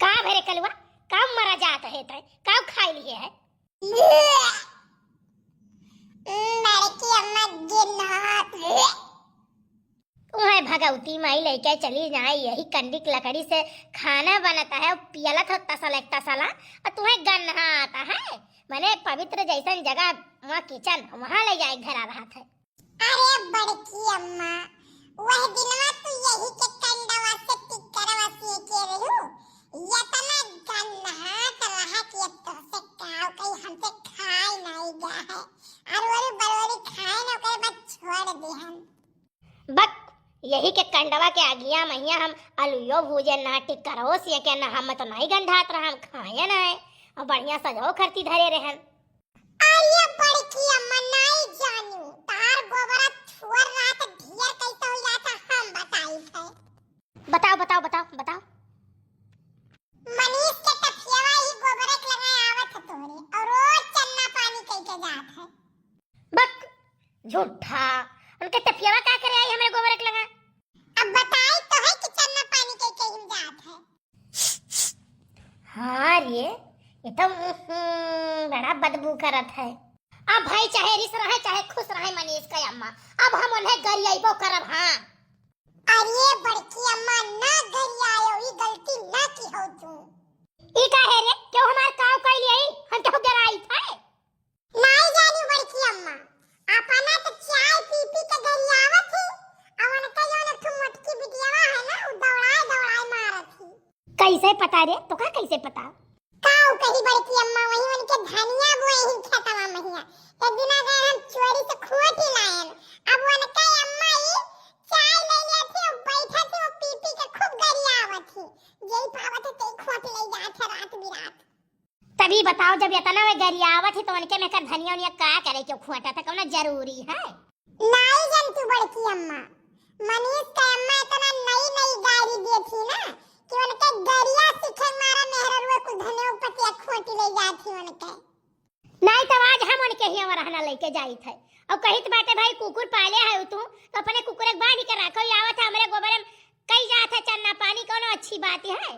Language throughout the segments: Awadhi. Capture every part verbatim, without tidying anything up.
का भरे कलुआ, का मरा जात है तै, का खाई लिए है? बड़की अम्मा गिन्हात। उहे भगवती माई लइके चली जाए, यही कंडी के लकड़ी से खाना बनत है, पियलत हो तसला एक तसला, और तुम्हें गन्हात है, मने पवित्र जैसन जगह, वहाँ किचन, वहाँ ले जाए धरा रहत है। अरे बड़की अम्मा, वह दिनवा तू यही के कंडवा से टिकरवा सीखे रहू, यतना गन्हात रहा कि अब तोसे काव कही हमसे खाए नहीं गया है, अरवरी बरवरी खाए न ओकरे बाद छोड़ दिहन। बक, यही के कंडवा के आगिया महिया हम अलुयो भूजे ना टिकरो सीखे ना, हम तो नहीं गंधात रहा, हम खाए ना है, और बढ़िया सजो खरती धरे रहन। अरे बड़की अम्मा, नाई जानू, तार गोबरा थुअर रात ढियर कैसे हो जाता, हम बताई थे। बताओ, बताओ, बताओ, बताओ। मनीष के टफियावा ही गोबरे के लगे आवत है तोहरे, और रोज चन्ना पानी कह के जात है। बक, झूठा, उनके टफियावा का करे आई हमरे गोबरे के लगा? अब बताई तो है कि चन्ना पानी कह के हम जात है। हाँ रे, ये तो, उहुं, बड़ा बदबू करत है। अब भाई चाहे रिस रहे, चाहे खुश रहे मनीष का अम्मा, अब हम उन्हें गरियाइबो करब, हाँ। अरे बड़की अम्मा, ना गरियायो, ई गलती ना की हो तू। ई का है रे, क्यों हमार काव कैली आई, हम क्यों गरियाई थे? नाई जानी बड़की अम्मा, अपना तो चाय पी पी के गरियावत ही, और उनका जौन एक ठो मोटकी बिटियावा है ना, उ दौड़ाए दौड़ाए मारत ही। कैसे पता रे? तोका कैसे पता? काऊ कही बड़की अम्मा, वही उनके धनिया बोए ही खेतवा महिया। एक दिना गए हम चोरी से खोटी लायन। अब उनके अम्मा ई चाय ले लेत ही, बैठत ही, वो पी पी के खूब गरियावत ही। जेई पावत है, तेई खोट ले जात है रात बिरात। तभी बताओ, जब इतना वे गरियावत ही, तो उनके में कर धनिया उनिया का करे, क्यों खोटा था, कौनो जरूरी है? नाई जनतू बड़की अम्मा, मनीष के अम्मा इतना नई नई गारी देत ही ना कि उनके गरिया सीखे मारा मेहररुआ कुल धनिया पतिया खोटी ले जात ही उनके। नाई तो आज हम उनके हियाँ रहना लेके जाई थे। और कहित बाटे भाई कुकुर पाले है तू, तो अपने कुकुर एक बांध के रखो, ये आवत है हमरे गोबरे में कई जात है चन्ना पानी, कौनो अच्छी बात है?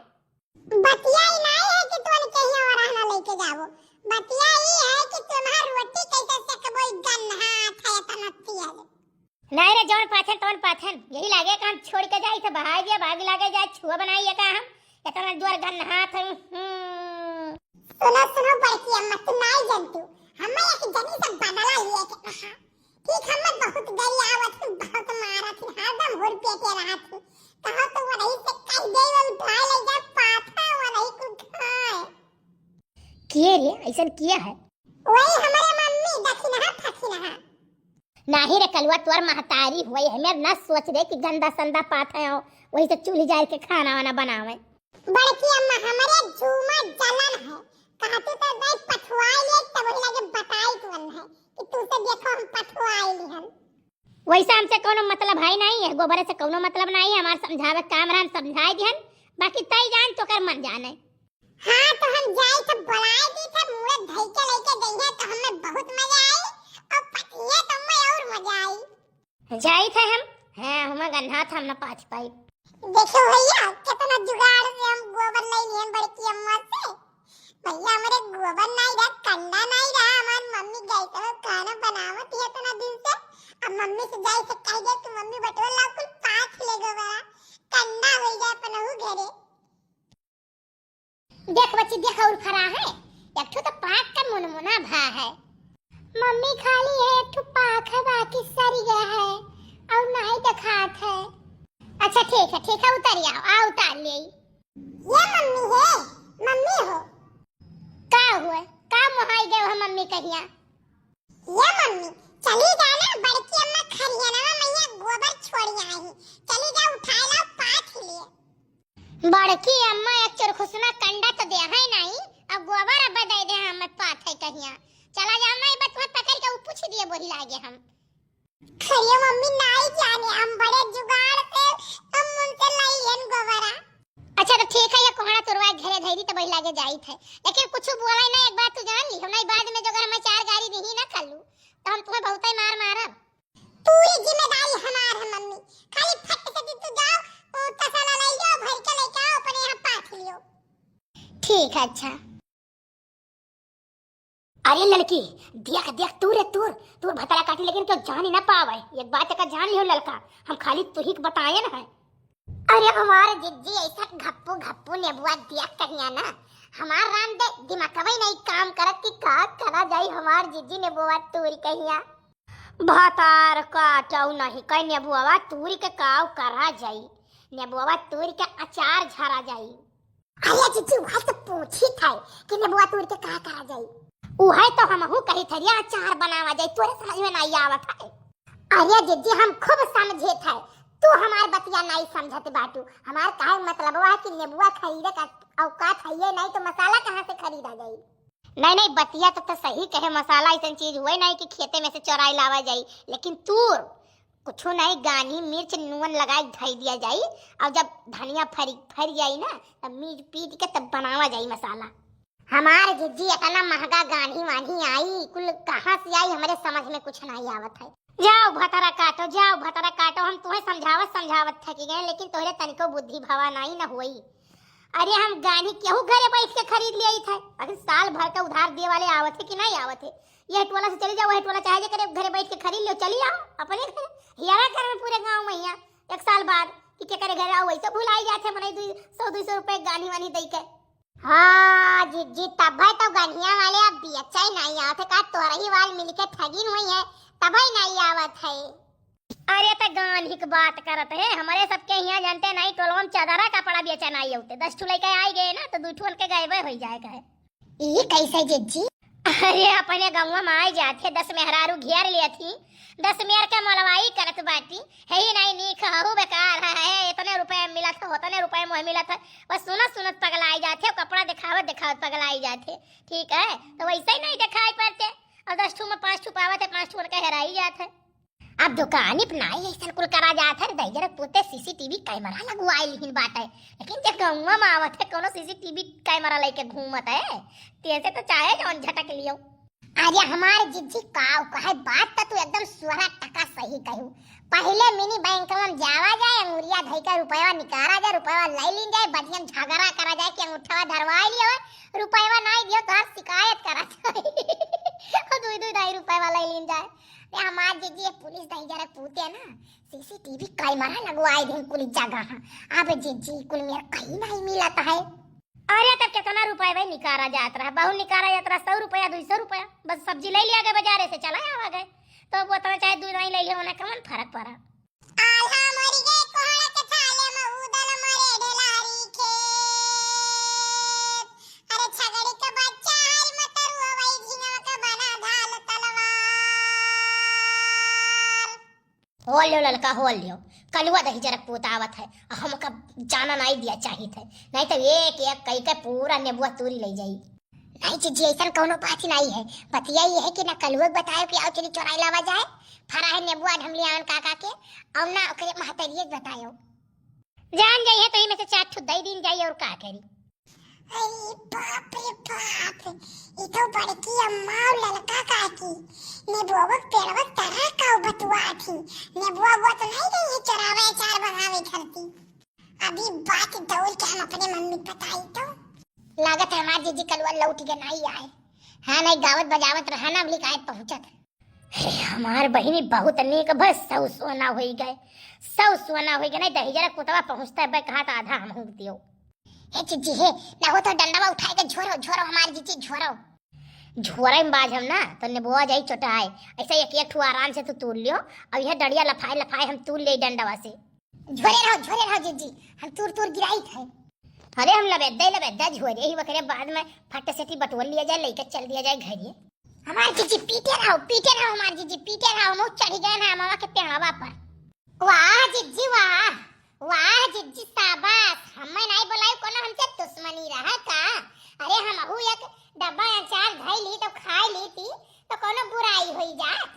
बतिया ई नाई है कि तू उनके हियाँ रहना लेके जाबो। बतिया ई है कि तुम्हार रोटी कैसे सेकबो, ई गन्हात है इतना तेज। नाई रे, जौन पाथन तौन पाथन, यही लागे कि हम छोड़ के जाई थे, बहाई दिया, बागी लागे जाए, छुआ बनाई ये का हम, इतना जोर गन्हात है। हम्म। सुनो, सुनो बड़की अम्मा, तू नाई जनतू, हमें एक जनी से बदला लिए के कहा। ठीक, हमें बहुत गरियावत ही, बहुत मारत ही, हरदम हुर पेटे रहत ही। कहो तो वो रही से कह दे, वो उठा ले जा पाथा, वो रही कुल खाए। किए रे, ऐसन किया है? वही हमारे मम्मी दखिनहा फखिनहा। नाही रे कलुआ, तोर महतारी हुई है, मेर न सोच रे कि गंदा संदा पाथा हो, वही से चूल्ही जार के खाना वाना बनावे। बड़की अम्मा, हमरे जूमा जलन है, कहती तो गई पठवाई ले, तब वही लगे बताई तुअन है कि तू से देखो हम पठवाई लिहन। वैसे हमसे कौनो मतलब है नहीं है, गोबर से कौनो मतलब नहीं है, हमार समझावे काम रहा, हम समझाए दिहन, बाकी तई जान तो कर मन जाने। हाँ, तो हम जाई तो बुलाए दी थे, मुड़े धई के लेके गई है, तो हमें बहुत मजा आई, और पतिया तो हमें और मजा आई। जाई थे हम, हाँ, हमें गन्हात हम न पाथि पाई। देखो भैया, कितना जुगाड़ से हम गोबर ले लिए बड़की अम्मा से। भैया, हमारे गोबर नहीं रहा, कंडा नहीं रहा, हमार मम्मी गैस में खाना बनावत ही इतना दिन से। अब मम्मी से जाई से कह दे कि मम्मी बटवा ला कुल पाथ ले गोबरा, कंडा हो जाए अपनहु घरे। देख बच्ची, देख और फरा है, एक ठो तो पाक का मुनमुना भा है। मम्मी खाली है एक ठो पाक है, बाकी सर गया है और नहीं दिखात है। अच्छा ठीक है, ठीक है, उतर आओ, आ उतार ले। ये मम्मी है, मम्मी हो। का हुआ, का मोहाई गए हो मम्मी कहिया? ये मम्मी, चली जा ना, बड़की अम्मा खरियानवा मैया गोबर छोड़ी आई, चली जा उठाए लाओ पाथ लिए। बड़की अम्मा एक चुरखुसना कंडा तो दे है नहीं, अब गोबर अब दे दे हमें पाथे कहिया। चला जा अम्मा, ये बात मत पकड़ के ऊ पूछ दिए बोही लागे हम। खरिया मम्मी नाई जाने, हम बड़े जुगाड़ से हम उनसे लाई लेन गोबरा। अच्छा तो ठीक है, ये कोहड़ा तुरवा घरे धैरी तो वही लागे जाई थे, लेकिन कुछ बोला ही ना, एक बात तू जान ली, हम नहीं बाद में जो अगर हमें चार गारी नहीं ना खा लू, तो हम तुम्हें बहुत ही मार मारब। पूरी जिम्मेदारी हमार है मम्मी, खाली फट से तू जा ठीक है, अच्छा। अरे ललकी, देख, देख, तूर रे, तूर, तूर भतरा काटी, लेकिन केहू जानी ना पावे। एक बात का जान लियो ललका, हम खाली तुही के बताए न है। अरे हमार जिज्जी ऐसा घप्पू घप्पू नेबुआ देख कहिया ना, हमार राम दे दिमागवे नहीं काम करत कि का करा जाई हमार जिज्जी नेबुआ तूरी कहिया। भतार काटौ नहीं, कहीं नेबुआ तूरी के काव करा जाई, नेबुआ तूरी के अचार झरा जाई। अरे जिज्जी, वह तो पूछी थे कि नेबुआ तूर के का करा जाई। उहे तो हमहू कही थे, या अचार बनावा जाई, तोरे समझ में नहीं आवत है। अरे जिज्जी, हम खूब समझे थे, तू हमार बतिया नहीं समझत बाटू। हमार काहे मतलब है कि नेबुआ खरीदे का औकात है ये नहीं, तो मसाला कहाँ से खरीदा जाई? नहीं, नहीं, बतिया तो, तो सही कहे, मसाला ऐसन चीज हुए नहीं कि खेते में से चोराई लावा जाई, लेकिन तूर कुछो नहीं, गान्ही, मिर्च, नून लगाए के धई दिया जाई, और जब धनिया फरी, फरी जाई ना, तब मीज पीट के तब बनावा जाई मसाला। हमार जिज्जी, इतना महंगा गान्ही वान्ही आई, कुल कहाँ से आई, हमरे समझ में कुछ नहीं आवत है। जाओ भतरा काटो, जाओ भतरा काटो, हम तुम्हें समझावत समझावत थक गए, लेकिन तोहरे तनिको बुद्धि भवा नहीं न होई। अरे हम गान्ही केहू घरे बैठ के खरीद ले आई थे, अगर साल भर का उधार दिए वाले आवत है कि नहीं आवत है? यह टोला से चली जाओ, वह टोला चाहे जे करे घरे बैठ के खरीद लो, चली आओ अपने घरे। हियारा कर में पूरे गाँव में हिया एक साल बाद कि के करे घरे आओ, वैसे भुलाई जाते मनई दुई सौ, दुई सौ रुपए गान्ही वान्ही दई के। हाँ जिज्जी, तब है तो गान्हिया वाले अब बेचे नहीं आवत है, का तोरही वाल मिलके ठगिन हुई है, तब है नहीं आवत है। अरे त गान्ही के बात करत है, हमरे सबके हियाँ जानते नहीं, टोलवा में चादरा कपड़ा बेचे नहीं होते, दस ठू लइके आई गए ना, तो दू ठू उनके गए हुई जाए कहे। ई कैसे जिज्जी? अरे अपने गौवा में आए जाते, दस मेहरारू घेर लेती, दस मेहर के मलवाई करत बाटी, है ही नहीं नीक, हहू बेकार है, है, इतने रुपए मिलत है, उतने रुपए मोह मिलत है, बस सुनत सुनत पगलाई जाते, कपड़ा दिखावत दिखावत पगलाई जाते, ठीक है, तो वैसे ही नहीं दिखाई पड़ते, और दस ठू में पाँच ठू पावत है, पाँच ठू उनका हेराई जात है। अब दुकानी पे नाई ऐसन कुल करा जात है रे, दहिजर पूते सीसीटीवी कैमरा लगवाए लिहिन बाटे, लेकिन जे गौवा में आवत है कोनो सीसीटीवी कैमरा लेके घूमत है, तेसे तो चाहे जौन झटक लियो। अरे हमार जिज्जी काव कहे, बात तो तू एकदम सोरा टका सही कहू। पहिले मिनी बैंक में जावा जाए, अंगुरिया धई के रुपया निकारा जाए, रुपया ले लीन जाए, बदियन झगड़ा करा जाए कि अंगूठा धरवाई लियो, रुपया नाई दियो तो हर शिकायत करा जाए। दुई दुई ढाई रुपया ले लीन जाए। ए हमार जिज्जी, ये पुलिस दहिजर पूते ना, सीसीटीवी कैमरा लगवाए दिन कुल जगह। अब जिज्जी, कुल मेर कहीं नहीं मिलत है। अरे, तब कितना रुपया भाई निकारा जात रहा, बहुत निकारा जात रहा, सौ रुपया, दुई सौ रुपया, बस सब्जी ले लिया गया बाजारे से, चला आवा गए, तो अब उतना चाहे दू नहीं ले लिया, उन्हें कौन फर्क पड़ा? आल्हा मरि गए कोहड़ा के छाले में उदल मरे ढेलारी खेत। अरे छगड़ी के बच्चा हर मतरुआ वही झिंगवा के बना ढाल तलवार। हो लियो ललका, हो लियो। कलुआ दहिजर पूत आवत है, हमका जाना नहीं दिया चाहित है, नहीं तो एक एक कई के पूरा नेबुआ तूरी ले जाई। नहीं जिज्जी, ऐसन कौनो बात ही नहीं है। बतिया ये है कि ना कलुआ के बतायो कि आओ चली चोराई लावा जाए, फरा है नेबुआ ढमलियावन काका के, और ना ओकरे महतरिये के बतायो। जान जाइए तो ही में से चार ठो दई दिन जाइए और का करी। अरे बाप रे बाप, ये तो बड़की अम्मा और ललका काकी नेबुआ के पेड़वा तरह का बतुआ थी। नेबुआ वो तो नहीं गई है चोरावे अचार बनावे धरती। अभी बात दौड़ के हम अपने मम्मी के बताई तो। लागत है हमार जिज्जी कलुआ लौट के नहीं आए। हाँ, नहीं गावत बजावत रहा ना, अबली काहे पहुँचत। हे हमार बहिनी बहुत नीक, बस सौ सोना होई गए, सौ सोना होई गए, नहीं दहिजरा कुतवा पहुँचता है, बे कहा था आधा हम हूँ दियो। हे जिज्जी हे, ना हो तो डंडवा उठाए के झोरो, झोरो हमार जिज्जी झोरो। झोरे में बाज हम ना, तो नेबुआ जाई चोटाए, ऐसा एक एक ठो आराम से तू तूल लियो, और यह डंडिया लफाए लफाए हम तूल ले डंडवा से। झोरे रहो, झोरे रहो जिज्जी, हम तूर तूर गिराई थे। अरे हम लबेद्दा ही लबेद्दा झोरे ही, वकरे बाद में फट से टी बटोर लिया जाए, लेके चल दिया जाए घरे। हमार जिज्जी पीटे रहो, पीटे रहो, हमार जिज्जी पीटे रहो, हम चढ़ी गए ना मामा के पेड़वा पर। वाह जिज्जी वाह, वाह जिज्जी शाबाश, हमें नहीं बोलाई कोनो हमसे दुश्मनी रहा का? अरे हमहू एक डब्बा अचार धई ली तो खाई ली थी, तो कोनो बुराई होई जात?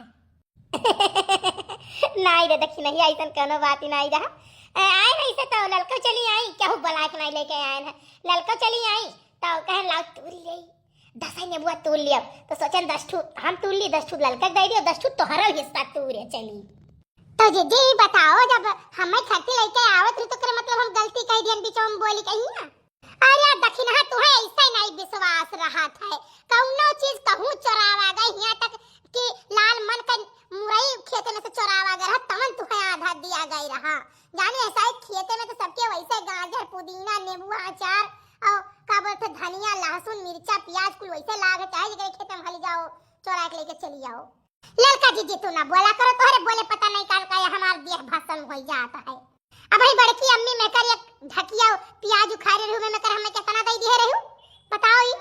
नाई रे, देखी नहीं, ऐसन कोनो बात ही नाई रहा। ए, आए नहीं से तो ललका चली आई, केहू बुलाए के नहीं लेके आए हैं। ललका चली आई, तो कहन लाओ तूरी ले। दस नेबुआ तूल लिया, तो सोचन दस ठू हम तूल ली, दस ठू ललका दे दियो, दस ठू तोहरा हिस्सा तूरे चली। तो जिज्जी बताओ, जब हमें खर्ची लेके आवत रही तो करे मतलब हम गलती कह दियन, बीचों में बोली कही ना। अरे दखिनहा, तुहे ऐसे नहीं विश्वास रहत है, कौनो चीज कहूँ चोरावा गई, यहाँ तक कि लाल मन का मुरई खेते में से चोरावा गए रहा, तवन तुहे आधा दिया गई रहा। जाने ऐसा है, खेते में तो सबके वैसे गाजर, पुदीना, नींबू, अचार और का बोलते, धनिया, लहसुन, मिर्चा, प्याज कुल वैसे लागे, चाहे जेकरे खेते में हली जाओ, चोरा के लेके चली आओ। ललका जीजी, तू ना बोला करो, तोहरे बोले पता नहीं कान का ये हमार देह भस्म हो जाता है। अब भाई बड़की अम्मी में कर एक ढकिया प्याज उखारे रहू, में कर हमें कितना दे दिए रहू, बताओ ई।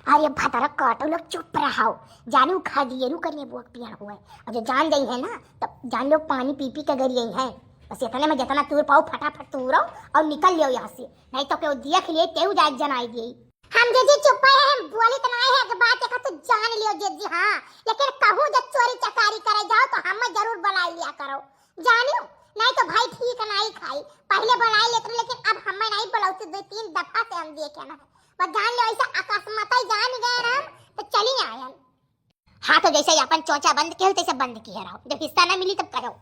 अरे भतरा काटो लोग, चुप रहो। जानी उ खा दिए रू करिए बुआ के पिया हुआ है। और जो जान गई है ना, तब जान लो पानी पी पी के गरी गई है। बस इतने में जितना तूर पाओ फटाफट तूरो और निकल लियो यहाँ से, नहीं तो केहू देख लिए तेऊ जाए जनाई दिए। हम जीजी चुप है, हम बोली तो नहीं है, एक बात एक तू जान लियो जीजी, हाँ, लेकिन कहूँ जब चोरी चकारी करे जाओ तो हमें जरूर बुलाई लिया करो, जानियो, नहीं तो भाई ठीक नहीं खाई। पहले बुलाई लेते रहे, लेकिन अब हमें नहीं बुलाओ, तो दो तीन दफा से हम देखे ना, बस जान लो ऐसा अकस्मात ही जान गए ना, तो चली आयन। हाँ, तो जैसे ही अपन चोचा बंद किया हो, तैसे बंद किए रहो, जब हिस्सा ना मिली तब करो।